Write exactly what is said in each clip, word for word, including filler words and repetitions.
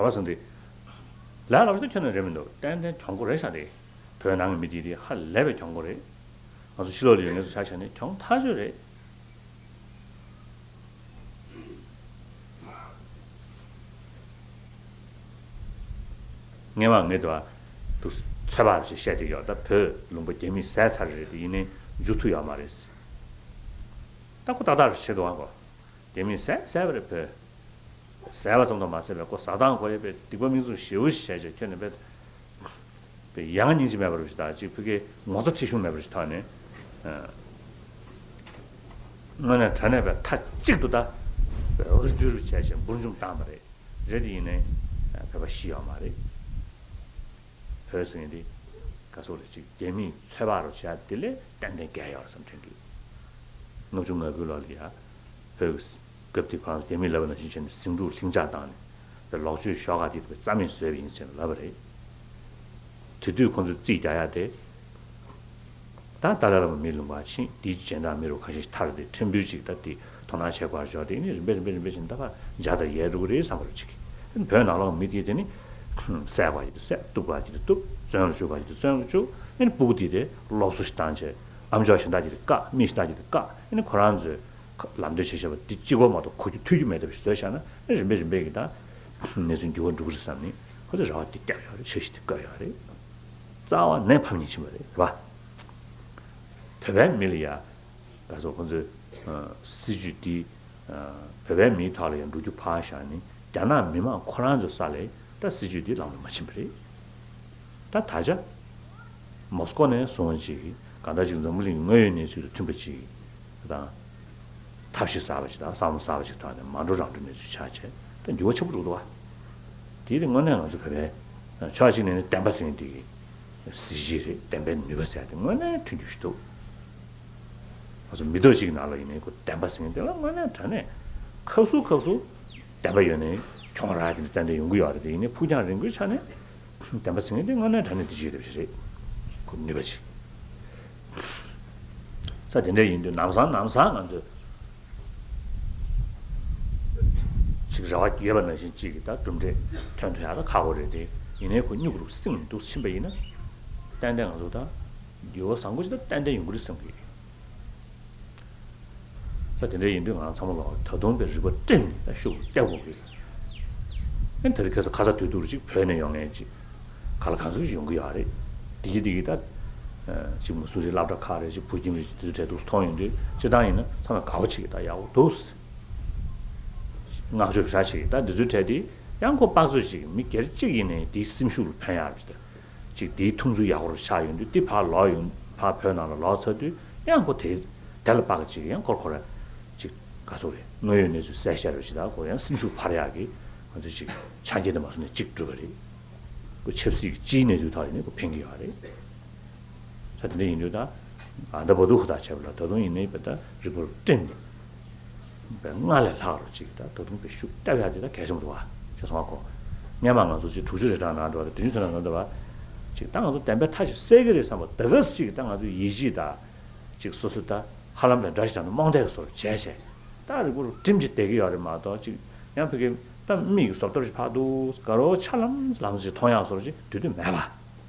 བ་སོང་དེ། ལས་སླ་པོ་ཞིག་ད་ཁྱོན་ནས་རེད་མི་འདུག་ཏན་ཏན་གྱོང་པོ་རེད་ཤག་དེ། བོད་ནང་གི་མི་དེ་དེ་ཧ་ལས་པའི་གྱོང་པོ་རེད། ང་ཚོ་ཕྱི་ལོགས་ལ་ཡོད་མཁན་ཚོ་ཆ་བཞག་ནས་གྱོང་ཐག་ཆོད་རེད། སྔས་མ་ངས་དུ་བ་དུ་ཚོད་དཔག་ཅིག་བཤད་དེ་ཡོད། ད་བོད་ལུང་པ་རྒྱ་མིས་ཟས་ཚར་རེད་དེ། ཡིན་ནའི་འཇུ་ཐུབ་ཡོད་མ་རེད། ད་ཁོ་ཏག་ཏག་རེད་བྱེད་དུ་བ་གོ་རྒྱ་མིས་ཟས་ཟས་པ་རེད། བོད་ཟས་པ་ཙམ་དུ་མ་ཟད་པའི་ཁོ་ཟ་སྟངས་ཁོ་ཡ་པའི་སྡིག་པ་མིག་བཙུམ་ཞེ་པོ་ཞིག་བྱས་བྱས་ཁྱོད་ནི་པའི་པའི་ཡང་སྙིང་རྗེ་མེད་པ་རུ་ཞིག་དང་གཅིག་ཕ་གིའི་ངོ་ཚ་ཁྲེལ་གཞུང་མེད་པ་རུ་ཞིག་ཐོག་ནས། དངོས་གནས་དྲང་གནས་པའི་མཐའ་གཅིག་ཏུ་ད་འུར་རྡོ་རུ་བྱས་བྱས་འབུར་འཇོམས་བཏང་བ་རེད། རེད་དེ་ཡིན་ནའི་བོད་པ་ཤི་ཡོད་མ་རེད། བོད་ཟེར་མཁན་འདི་ག་སོག་རེད། ཅིག་རྒྱ་མིས་ཚོད་དཔག་རོགས་བྱས་དེ་ལས་ཏན་ཏན་བརྒལ་ཡོད་རེད་བསམ་དྲན་གི། ལྔ་བཅུ་ང་དགུའི་ལོ་ལ་ཡ་བོད་ཀྱི་སྐབས་དེ་ཁོ་རང་ཚོ་རྒྱ་མིས་ལབ་པ་ནང་བཞིན་བྱས་ནས་ཟིང་འཁྲུག་ལྷིང་འཇགས་བཏང་ནས་པའི་ལོག་སྤྱོད་ཤོག་ཁག་དེ་རྩ་མེད་བཟོས་པ་ཡིན་ཟེར་ནས་ལབ་པ་རེད། དེ་དུས་ཁོ་ཚོས་རྩིས་རྒྱག་ཡ་དེ། ད་ཏཱ་ལའི་བླ་མ་མིའི་ལུང་པར་ཕྱིན། དེའི་རྗེས་འབྲང་མི་རུ་ཁ་ཤས་ཤིག་ཐར་ཏེ་ཕྲན་བུ་ཅིག་ད་དེ་དོ་སྣང་བྱེད་དགོས་པར་འཇོག་སྟེ་ནི་རིམ་པས་རིམ་པས་རིམ་པས་བྱས་ནས་ད་ཕར་འཇགས་དང་ཡལ་འགྲོ་གི་རེད་བསམ་པ་རུ་ཅིག་བོད་ནང་ལོགས་མི་དེ་དེ་ནི་བསད་དགོས་ཀྱི་དེ་བསད། གཏུབ་དགོས་ཀྱི་དེ་གཏུབ། བཙོན་ལ་བཅུག་དགོས་ཀྱི་དེ་བཙོན་ལ་བཅུག་ཨ་ནི་སྤུ་གུ་དེ་དེ་སློབ་གསོ་ཞིག་བཏང་བྱས། ཨམ་ཅོག་གཞན་དག་དེ་དེ་བཀག་མི་གཞན་དག་དེ་དེ་བཀག་ཨ་ནི་ཁོ་རང་ཚོས་ལམ་སྟོན་བྱེད་བྱས་པ་དེ་གཅིག་པོ་མ་གཏོགས་གོ་རྒྱུ་ཐོས་རྒྱུ་མེད་ཐབས་ཤིག་བཟོས་བཞག་ན་ཨ་ནི་རིམ་པས་རིམ་པས་ཀྱི་ད་གནས་ཚུལ་འགྱུར་བ་འགྲོ་གི་རེད་བསམ་ནས་ཁོ་ཚོས་རེ་བ་དེ་བརྒྱབ་ཡོད་རེད། འཆར་གཞི་དེ་བཀོད་ཡོད་རེད། རྩ་བ་ནས་ཕམ་ཉེས་ཕྱིན་པ་རེད། རེད་པ། བོད་པའི་མི་ལ་ཡ། ད་སོ་ཁོ་ཚོས་སྲིད་ཇུས་འདི་བོད་པའི་མིའི་ཐོག་ལ་ཡང་འགྲོ་རྒྱུ་ཕར་བཞག་ནས་རྒྱ་ནག་མི་མང་ཁོ་རང་ཚོའི་ས་ལ་ད་སྲིད་ཇུས་འདི་ལམ་ལ་མ་ཕྱིན་པ་རེད། ད་ད་ཆ་མོ་སི་ཀོ་ནས་བཟུང་ཅིག་གང་ལྟར་ཅིག་འཛམ་བུ་གླིང་གི་དངོས་ཡོད་གནས་ཚུལ་དང་མཐུན་པ་ཅིག་དང་། ཐབས་ཤེས་གསར་པ་ཅིག་དང་བསམ་བློ་གསར་པ་ཅིག་ཐོག་ནས་མ་འགྲོ་རང་འགྲོའི་གནས་ཚུལ་ཆགས་བྱས་ད་འགྱུར་བ་ཆེན་པོ་འགྲོ་འདུག་བ། དེ་དེ་དངོས་གནས་ང་ཚོ་བོད་པའི་ཕྱོགས་གཅིག་ནས་ནི་བདེན་པ་ཟེར་མཁན་དེ་གི་གཟི་བརྗིད་རེད། བདེན་པའི་ནུས་པ་ཟེར་ཡ་དེ་དངོས་གནས་ཐོན་རྒྱུ་ཞིག་འདུག་ང་ཚོ་མི་ཐོག་གཅིག་གི་ནང་ལ་ཡིན་ནའི་ཁོ་བདེན་པ་ཟེར་མཁན་དེ་ལ་དངོས་གནས་དྲང་གནས་ཁ་གསོ་ཁ་གསོ་བདེན་པ་ཡོད་ནའི་གྱོང་རག་གི་ནི་ཏན་ཏན་ཡོང་གི་ཡོད་རེད། དེ་ཡིན་ནའི་ཕུགས་རྒྱང་རིང་པོའི་ཆ་ནས་བདེན་པ་ཟེར་མཁན་དེ་དངོས་གནས་དྲང་གནས་དེ་ཅིག་ཡོད་བསྡད་པ་ཞིག་རེད། ཁོ་ནུས་པ་ཅིག་ས་དེ་འདྲ་ཡིན་དུས་ལམ་སང་ལམ་སང་ང་ཚོས་ཅིག་རེ་བ་ཡོད་པ་ནང་བཞིན་ཅིག་གི་ད་གྲུབ་འབྲས་ཐོན་ཐུབ་ཡག་ད་ཁག་པོ་རེད་དེ། ཡིན་ནའི་ཁོ་སྨྱུ་གུ་རུ་བསྲིངས་འདུག་ཕྱིན་པ་ཡིན་ན་ཏན་ཏན་ང་ཚོ་ད་འགྱུར་བ་བཟང་པོ་ཅིག་ད་ཏན་ཏན་ཡོང་གི་རེད་བསམ་གི། ད་དེ་འདྲ་ཡིན་དུས་ང་རང་ཚང་མ་ལ་ད་དུང་པའི་རིག་པ་བསྒྲིམས་ནས་ད་ཤུགས་བརྒྱབ་དགོས་ཀྱི། ཨ་ནི་དེ་རིང་ཁ་སང་ཁ་ས་དུས་ཐུག་ཅིག་བོད་ནས་ཡོང་མཁན་ཅིག་ག་ལ་གང་འཚམ་ཞིག་ཡོང་གི་ཡོད་རེད། དེ་གི་དེ་གི་ད་ཅིག་མ་སུ་རི་སློབ་གྲྭ་ཁག་རེད། ཅིག་བོད་ཁྱིམ་རེད། ཅིག་དེ་ཚོའི་གྲས་འདུག་མཐོང་ཡོང་དུས་སྤྱིར་བཏང་ཡིན་ན་ཚང་མས་དགའ་པོ་བྱེད་ཀྱི། ད་ཡག་པོ་འདུག་བསྔགས་བརྗོད་ར་བྱེད་ཀྱི། ད་འདི་ཚོའི་གྲས་དེ་ཡང་ཁོ་དཔག་ཚོད་ཅིག་མི་སྒེར་གཅིག་ཡིན་ནའི་དེའི་སེམས་ཤུགས་ལ་ཕན་ཡག་རེད། ཅིག་དེའི་མཐོང་ཚུལ་ཡག་པོ་རུ་ཆགས་ཡོང་དུས་དེ་ཕར་ལོག་ཡོང་ཕར་བོད་ནང་ལ་ལོག་ཚར་དུས་ཡང་ཁོ་དེ་དེ་ལ་དཔག་ཅིག་ཡང་ཁོར་ཁོ་ར་ཅིག་ག་སོ་རེད། དངོས་ཡོད་གནས་ཚུལ་གསལ་བཤད་རུ་ཅིག་ད་ཁོ་ཡང་སེམས་ཤུགས་འཕར་ཡག་གི་ང་ཚོ་ཅིག་ཆ་རྐྱེན་དེ་མ་སོང་ནས་ཅིག་གྲུབ་པ་རེད། ཁོ་ཆབ་སྲིད་ཀྱི་སྤྱིའི་གནས་ཚུལ་ཐོག་ཡིན་ནའི་ཁོ་ཕན་གྱི་ཡོད་རེད། ས་དེ་འདྲ་ཡིན་དུས་ད་ཨ་ད་བ་དུ་ཧུ་ད་བྱས་པ་ལ་ད་དུང་ཡིན་ནའི་བ་ད་རིག་པ་རུ་བསྒྲིམས་ནས། པའི་སྔར་ལས་ལྷག་རུ་ཅིག་ད་ད་དུང་པའི་ཤུགས་བཏབ་ཡག་དེ་ད་གལ་ཆེན་པོ་འདུག་བ། ཅེས་གསུངས་པ་གོ། སྔན་མ་ང་ཚོ་ཅིག་དྲུག་ཅུ་རེ་གྲངས་ནང་འགྲོ་བ་དང་བདུན་ཅུ་ཙམ་ནང་འགྲོ་བ། ཅིག་ད་ང་ཚོ་བདེན་པའི་མཐའ་ཞིག་གསལ་གི་རེད་བསམ་པ་ད་ག་སེ་ཅིག་ད་ང་ཚོ་ཡིད་ཆེས་ད། ཅིག་སོ་སོ་ད་ཧ་ལམ་པའི་འདྲ་ཞིག་དང་རྨོངས་དད་བཟོ་འདྲ་བྱས་བྱས། ད་རིག་པ་རུ་བསྒྲིམས་ཅིག་བསྡད་ཀྱི་ཡོད་རེད་མ་གཏོགས་ཅིག་ཡང་ཕ་གི་ད་མིག་གི་བཟོ་ལྟ་ཞིག་ཕར་འདུག་དགའ་རོགས་ཆ་ལམ་ལམ་ཞིག་མཐོང་ཡག་བཟོ་འདྲ་ཅིག་དེ་དུས་མེད་པ། རེད་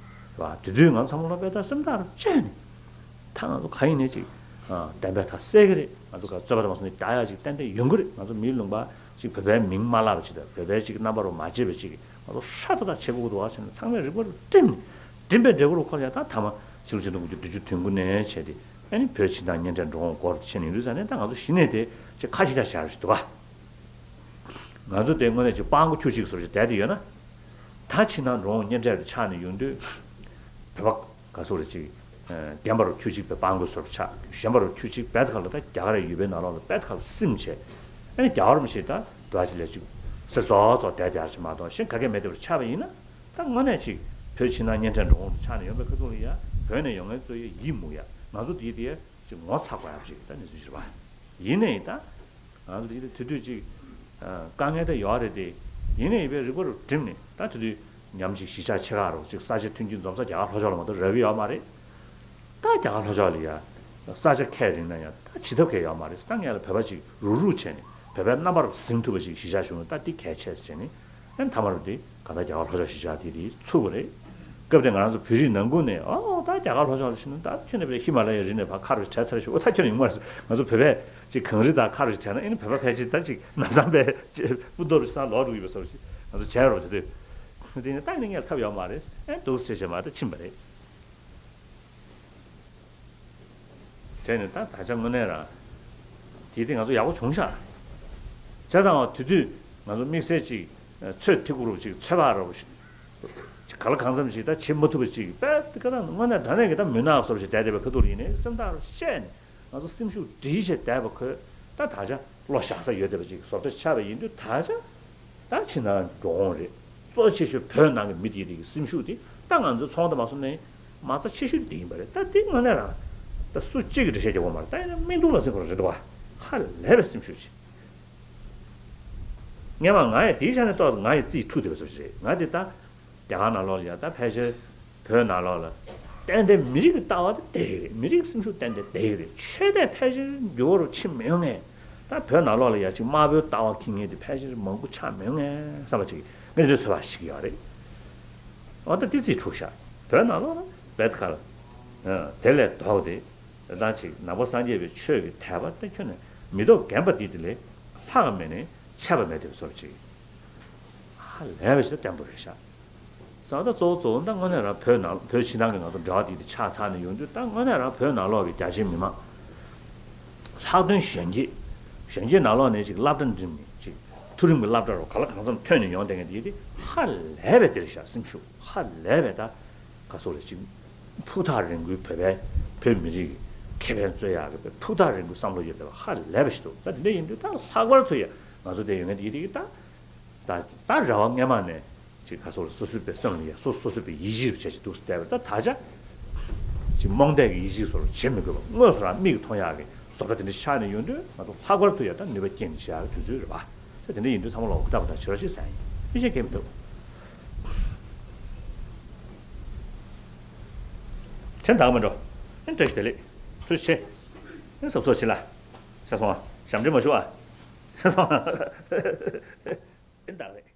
བ། དེ་དུས་ང་ཚང་མ་ལོ་པའི་ད་སེམས་ཐག་རུ་བཅད་ནས། ད་ང་ཚོ་གང་ཡིན་ནའི་ཅིག་ཨ་བདེན་པའི་མཐའ་གསལ་གི་རེད། ང་ཚོ་ག་རྩོད་པ་དང་མ་སོང་ནས་རྒྱག་ཡག་ཅིག་ཏན་ཏན་ཡོང་གི་རེད། ང་ཚོ་མིའི་ལུང་པ་ཅིག་བོད་པའི་མིང་མ་བརླག་པ་ཅིག་དང་བོད་པའི་ཅིག་རྣམ་པ་རུ་མ་བརྗེད་པ་ཅིག་ང་ཚོ་ཧྲ་ཏག་ཏག་བྱེད་དགོས་འདུག་བ་ཟེར་ནས་ཚང་མས་རིག་པ་རུ་བསྒྲིམས་ནས་བསྒྲིམས་པའི་འབྲས་བུ་རུ་ཁོ་ཡ་ད་ཐ་མ་ཕྱི་ལོ་ཆིག་སྟོང་དགུ་བརྒྱ་བདུན་ཅུ་དོན་དགུ་ནས་བྱས་ཏེ་ཨ་ནི་བོད་ཕྱི་ནང་གཉན་འཕྲད་འགྲོ་འོང་སྐོར་བྱས་ནས་ཡིན་དུས་ཙང་ནས་ད་ང་ཚོ་གཞི་ནས་དེ་ཅིག་ཁ་ཅིག་ཀྱང་བཞག་རུ་ཞིག་འདུག་བ། ང་ཚོ་དེ་དངོས་གནས་ཅིག་སྤང་གོ་ཁྱུ་གཅིག་བཟོ་འདྲ་ཞིག་བསྡད་དེ་ཡོད་ན། ད་ཕྱི་ནང་འགྲོ་འོང་གཉན་འཕྲད་དུ་ཆགས་ནས་ཡོང་དུས། བོད་པ་ག་ཚོད་རེ་ཅིག་རྒན་པ་རུ་ཁྱུ་གཅིག་པའི་སྤང་གོ་བཟོ་འདྲ་ཆགས། གཞོན་པ་རུ་ཁྱུ་གཅིག་བེད་ཁ་ལ་ད་རྒྱ་གར་ཡུལ་པའི་ནང་ལོགས་ལ་བེད་ཁ་ལ་སིམ་བྱས། ཨ་ནི་རྒྱ་གར་མི་ཞིག་ད་འདུག་ཅིག་ལས་ཅིག་སེ་ཙོག་ཙོག་བསྡད་བསྡད་ཅིག་མ་གཏོགས་གཞན་ག་གེ་མེད་བསྡད་པ་རུ་ཆགས་པ་ཡིན་ན། ད་དངོས་གནས་ཅིག་བོད་ཕྱི་ནང་གཉན་འཕྲད་འགྲོ་འོང་དུ་ཆགས་ནས་ཡོང་པའི་ཁ་ཐུག་ལ་ཡ་བོད་ནས་ཡོང་མཁན་ཚོ་ཡ་ཡིད་མུག་ཡ། ང་ཚོ་དེའི་དེ་ཡ་ཅིག་ངོ་ཚ་དགོས་ཡ་ཅིག་ད་གནས་ཚུལ་ཞིག་རེད་པ། ཡིན་ནའི་ད། ང་ཚོ་དེ་དུས་དུས་ཅིག་དཀའ་ངལ་ད་ཡོད་རེད་དེ། ཡིན་ནའི་བའི་རིག་པ་རུ་བསྒྲིམས་ནས་ད་དེ་དུས་ཉམས་ཅིག་གཞིས་ཆགས་ཆེ་ཁག་རུ་ཅིག་ས་ཆ་མཐུན་རྐྱེན་འཛོམས་ས་རྒྱ་གར་ལྷོ་ཕྱོགས་ལ་མ་གཏོགས་རག་གི་ཡོད་མ་རེད། ད་རྒྱ་གར་ལྷོ་ཕྱོགས་ལ་ཡ་ས་ཆ་ཁས་རིང་ན་ཡང་ད་བྱེད་ཐབས་གས་ཡོད་མ་རེད། ད་ངས་ལ་བོད་པ་ཅིག་རུག་རུག་བྱས་ནས་བོད་པའི་རྣམ་པར་ཟིན་ཐུབ་པ་ཅིག་གཞིས་ཆགས་བྱུང་ན་ད་འདི་གལ་ཆེ་ཟེར་བྱས་ནས་ ཨ་ནི་མཐའ་མར་དེ་གང་ལྟར་རྒྱ་གར་ལྷོ་ཕྱོགས་གཞིས་ཆགས་དེ་དེ་ཚུགས་པ་རེད། སྐབས་དེ་ང་རང་ཚོ་བོད་རིགས་ནང་ཁུལ་ནས་ཨོ་ད་རྒྱ་གར་ལྷོ་ཕྱོགས་ལ་ཕྱིན་ན་ད་ཁྱོད་ནས་པའི་ཧི་མ་ལ་ཡའི་རི་ནས་ཕར་མཁར་རུ་བྲལ་ཚར་ཞིག་ཨོ་ད་ཁྱོད་ནས་ཡོང་མ་རེད། ང་ཚོ་བོད་པས་ཅིག་གངས་རི་དང་མཁར་རུ་ཞིག་བྲལ་ན་ཨེ་ནི་བོད་པ་ཕལ་ཆེར་ད་ཅིག་ནམ་སང་པའི་སྤུ་མདོག་རུ་ཤི་སང་ལོག་འགྲོ་གི་ཡོད་པའི་བཟོ་འདྲ་ཞིག་ང་ཚོ་བྱས་རོགས་བྱེད་དུས། དེ་ནས་ད་ཨེ་ནི་ངས་ཐབས་ཡོད་མ་རེད་ཨེ་འདུག་ཟེར་བྱས་མ་ད་ཕྱིན་པ་རེད། བྱས་ནས་ད་ད་ཆ་དངོས་གནས་རང་། དེ་དེ་ང་ཚོ་ཡག་པོ་བྱུང་ཤག་བྱས་ཙང་བ་དེ་དུས་ང་ཚོ་དམིགས་བསལ་ཅིག་ཚོད་ཐིག་གུ་རུ་ཅིག་ཚོད་དཔག་རུ་ཅིག་ག་ལ་གང་འཚམ་ཞིག་ད་བྱེད་མ་ཐུབ་པ་ཅིག་དཔེ་དེ་ག་ད་དངོས་གནས་དྲང་གནས་ཀྱི་ད་མུན་ནག་བཟོ་འདྲ་ཞིག་བསྡད་བསྡད་པའི་ཁ་ཐུག་ལ་ཡིན་ནའི་སེམས་ཐག་རུ་བཅད་ནས་ང་ཚོ་སེམས་ཤུགས་སྒྲིལ་བྱས་བསྡད་པ་ཁོས་ད་ད་ཆ་བློ་བཞག་ས་ཡོད་བསྡད་པ་ཅིག་བཟོ་འདྲ་ཆགས་པ་ཡིན་དུས་ད་ཆ། ད་ཕྱི་ནང་འགྲོ་འོང་རེད། གཙོ་ཆེ་ཤོས་བོད་ནང་གི་མི་དེ་དེ་གི་སེམས་ཤུགས་དེ་ད་ང་ཚོའི་ཚོང་དང་མ་སོང་ནས་མ་རྩ་ཆེ་ཤོས་དེ་ཡིན་པ་རེད། ད་དེ་དངོས་གནས་རང་ད་སུ་གཅིག་གི་འགྲེལ་བཤད་རྒྱག་དགོས་མ་རེད། ད་ཡིན་ན་སྨིན་དུང་ལ་སེམས་ཁོ་རང་རེད་འདུག་བ། ཧ་ལས་པའི་སེམས་ཤུགས་ཆེ། སྔན་མ་ང་ཡི་དེའི་ཆ་ནས་ཏོག་ཙམ་ང་ཡི་རྩིས་འཁྲུག་བསྡད་པ་བཟོ་ཞིག་རེད། ང་དེ་ད་རྒྱ་གར་ནང་ལོགས་ལ་ཡ་ད་ཕལ་ཆེར། བོད་ནང་ལོགས་ལ་ཏན་ཏན་མི་རིགས་ཀྱི་ལྟ་བ་དེ་བསྡད་ཀྱི་རེད། མི་རིགས་ཀྱི་སེམས་ཤུགས་ཏན་ཏན་བསྡད་ཀྱི་རེད། ཆོས་དད་ཕལ་ཆེར་འགྱུར་བ་རུ་ཕྱིན་མི་ཡོང་ངས། ད་བོད་ནང་ལོགས་ལ་ཡ་གཅིག་དམར་པོའི་ལྟ་བ་འཁྱེར་མཁན་དེ་ཕལ་ཆེར་མང་པོ་ཆགས་མི་ཡོང་ངས་བསམ་པ་ཅིག་ངས་དེ་འདྲའི་ཚོད་དཔག་ཞིག་ཡོད་རེད། འོ་ད་དེ་རྩིས་འཁྲུག་ཤག་བོད་ནང་ལོགས་ལ་བེད་ཁ་ལ་དེ་ལས་ལྡོག་སྟེ་ད་ཅིག་ནང་པ་སངས་རྒྱས་པའི་ཆོས་ཀྱི་དད་པ་དེ་ཁྱོན་ནས་མི་ཐོག་རྒན་པ་འདི་དེ་ལས་ལྷག་མེད་ནས་ཆད་པ་མེད་དེ་བཟོ་ཅིག་ཧ་ལས་པ་ཞིག་ད་བརྟན་པོ་རེད་ཤག་ས་ད་གཙོ་བོ་གཙོ་བོ་ད་དངོས་གནས་རང་བོད་ནང་བོད་ཕྱི་ནང་གི་ང་ཚོ་འབྲེལ་བ་དེ་དེ་ཆགས་ཚར་ནས་ཡོང་དུས་ད་དངོས་གནས་རང་བོད་ནང་ལོགས་ཀྱི་རྒྱ་ཆེའི་མི་མང་། ལྷག་དོན་གཞོན་སྐྱེས། གཞོན་སྐྱེས་ནང་ལོགས་ནས་ཅིག་སློབ་གྲྭ་འགྲིམས་ནས་ཅིག་མཐོ་རིམ་གྱི་སློབ་གྲྭ་རུ་ག་ལ་གང་འཚམ་ཐོན་ནས་ཡོང་བསྡད་མཁན་དེ་དེ་ཧ་ལས་པའི་དེ་རེད་ཤག་སེམས་ཤུགས་ཧ་ལས་པའི་ད་ག་སོགས་ལ་ཅིག་ཕུགས་ཐག་རིང་པོའི་བོད་པའི་བོད་མི་རིགས་ཀྱི་ཁེ་ཕན་རྩོད་ཡག་གི་ཕུགས་ཐག་རིང་པོའི་བསམ་བློ་ཡོད་པའི་ཧ་ལས་པ་ཞིག་འདུག་ད་དེ་འདྲ་ཡིན་དུས་ད་ལྷག་པར་དུ་ཡ་ང་ཚོ་དེ་ཡོད་མཁན་དེ་དེ་ད། ད་ད་རེ་བ་སྔན་མ་ནས་ཅིག་ག་སོགས་ལ་སོ་སོའི་པའི་སེམས་ལ་ཡ་སོ་སོ་སོའི་པའི་ཡིད་གཞིར་བྱས་ཅིག་འདུག་སེ་བསྡད་པ་ད་ད་ཆ་ཅིག་རྨོངས་དད་ཀྱི་ཡིད་གཞི་བཟོ་འདྲ་བྱེད་མི་དགོས་པ་དངོས་སུ་རང་མིག་གིས་མཐོང་ཡག་གི་བཟོ་ལྟ་དེ་འདྲ་ཆགས་ནས་ཡོང་དུས་ང་ཚོ་ལྷག་པར་དུ་ཡ་ད་ནུས་པ་སྐྱེད་ནས་བྱེད་ཡག་གི་དུས་ཚོད་རེད་པ། ཚེ་དེ་འདྲ་ཡིན་དུས་ཚང་མ་ལ་འོ་ཁུ་ཏག་པ་དང་བྱེད་རོགས་ཤིག་ཟེར་ཡིན་མི་ཤེས་མཁན་མི་འདུག་ཁྱེད་འདག་མི་འགྲོ། ཨེ་བཀྲ་ཤིས་བདེ་ལེགས། ཐུགས་རྗེ་ཆེ། ཨེ་གཟབ་གཟབ་བྱེད་ལ། ཤ་སོང་ཨ། ཞབས་འདྲེན་མ་ཞུ་ཨ། ཤ་སོང་ཨ། ཨེ་འདག་རེད།